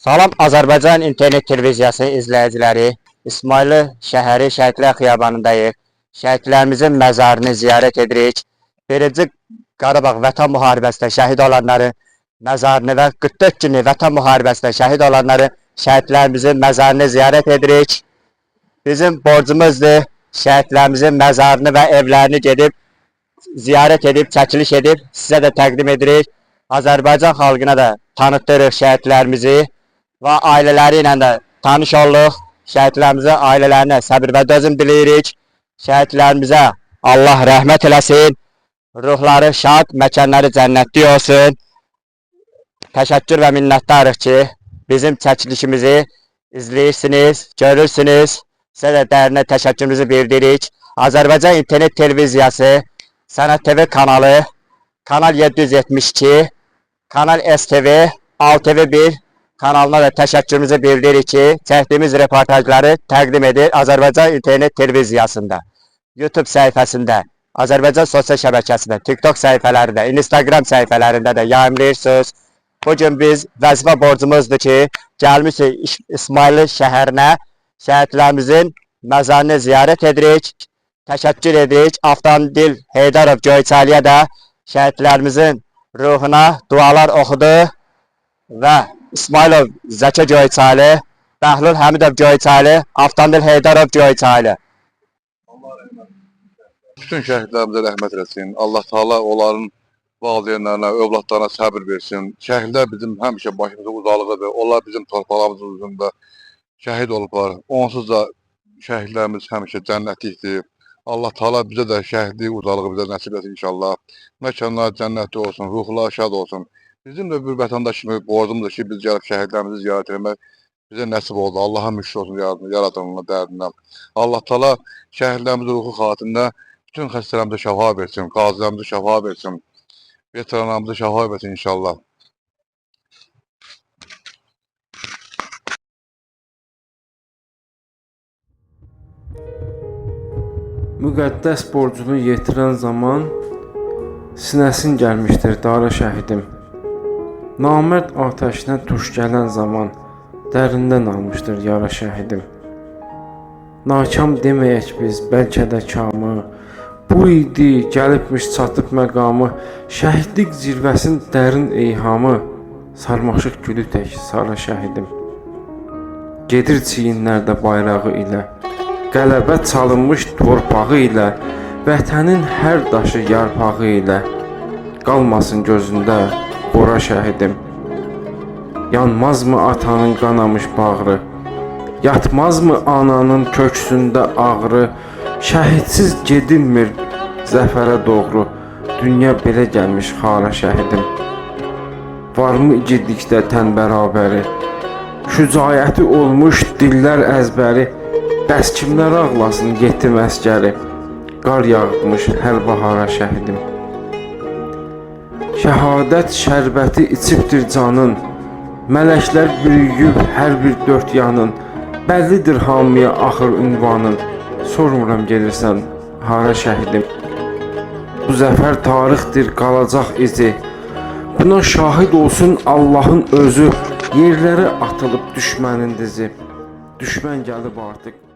Salam Azərbaycan İnternet Televiziyası izləyiciləri. İsmayıllı şəhəri Şəhidlər Xiyabanındayıq. Şəhidlərimizin məzarını ziyarət edirik. Birinci Qarabağ Vətən Müharibəsində şəhid olanları məzarını və 44 günlük Vətən Müharibəsində şəhid olanları şəhidlərimizin məzarını ziyarət edirik. Bizim borcumuzdur şəhidlərimizin məzarını və evlərini gedib ziyarət edib, çəkiliş edib sizə də təqdim edirik. Azərbaycan xalqına da tanıtdırıq şəhidlərimizi və ailələri ilə də tanış olduq. Şəhidlərimizə, ailələrinə səbir və dözüm diləyirik. Şəhidlərimizə Allah rəhmət eləsin. Ruhları şad, məkanları cənnətli olsun. Təşəkkür və minnətdarıq ki, bizim çəkilişimizi izləyirsiniz, görürsünüz. Sizə də dərinə təşəkkürümüzü bildiririk. Azərbaycan İnternet Televiziyası, Sənət TV kanalı, Kanal 772, Kanal STV, AlTV 1 kanalına da təşəkkürümüzü bildiririk ki, çəkdiyimiz reportajları təqdim edir Azərbaycan İnternet Televiziyasında, YouTube səhifəsində, Azərbaycan sosial şəbəkəsində, TikTok səhifələrində, Instagram səhifələrində də yayımlayırsınız. Bugün biz vəzifə borcumuzdur ki, gəlmişik İsmayıllı şəhərinə, şəhidlərimizin məzarını ziyarət edirik. Təşəkkür edirik. Avtandil Heydərov Göyçəliyə də şəhidlərimizin ruhuna dualar oxudu və İsmailov Zəkə Göyçaylı, Bəhlul Həmidov Göyçaylı, Avtandil Heydərov Göyçaylı. Bütün şəhidlərimizə rəhmət eləsin. Allah Taala onların valideynlərinə, övladlarına səbir versin. Şəhidlər bizim həmişə başımızın uzalığıdır. Onlar bizim torpaqlarımızın üzərində şəhid olublar. Onsuz da şəhidlərimiz həmişə cənnətlikdir. Allah Taala bizə də şəhidlik uzalığı bizə nəsib etsin inşallah. Məkanlar cənnətli olsun, ruhlar şad olsun. Bizim də bir vətəndaş kimi borcumuzdur ki, biz gəlib şəhidlərimizi ziyarət etmək bizə nəsib oldu. Allaha müşkür olsun yaradanına dərdindən. Allah Taala şəhidlərimizin ruhu xatirinə bütün xəstələrimizə şəfa versin, qazilərimizə şəfa versin, veteranlarımıza şəfa versin inşallah. Müqəddəs borcunu yetirən zaman sinəsin gəlmişdir dara şəhidim. Namərd atəşinə tuş gələn zaman dərindən almışdır yara şəhidim. Nakam deməyək biz bəlkə də kamı. Bu idi, gəlibmiş çatıb məqamı, şəhidlik zirvəsin dərin eyhamı, sarmaşıq gülü tək sara şəhidim. Gedir çiyinlərdə bayrağı ilə, qələbə çalınmış torpağı ilə, vətənin hər daşı yarpağı ilə, qalmasın gözündə qora şəhidim. Yanmazmı atanın qanamış bağrı? Yatmazmı ananın köksündə ağrı? Şəhidsiz gedilmir zəfərə doğru. Dünya belə gəlmiş xara şəhidim. Varmı igidlikdə tən bərabəri? Şücaəti olmuş dillər əzbəri. Bəs kimlər ağlasın yetim əsgəri? Qar yağmış hər bahara şəhidim. Şəhadət şərbəti içibdir canın. Mələklər bürüyüb hər bir dörd yanın. Bəllidir hamıya axır ünvanın. Sormuram gedirsən hara şəhidim. Bu zəfər tarixdir, qalacaq izi. Buna şahid olsun Allahın özü. Yerlərə atılıb düşmənin dizi. Düşmən gəlib artıq.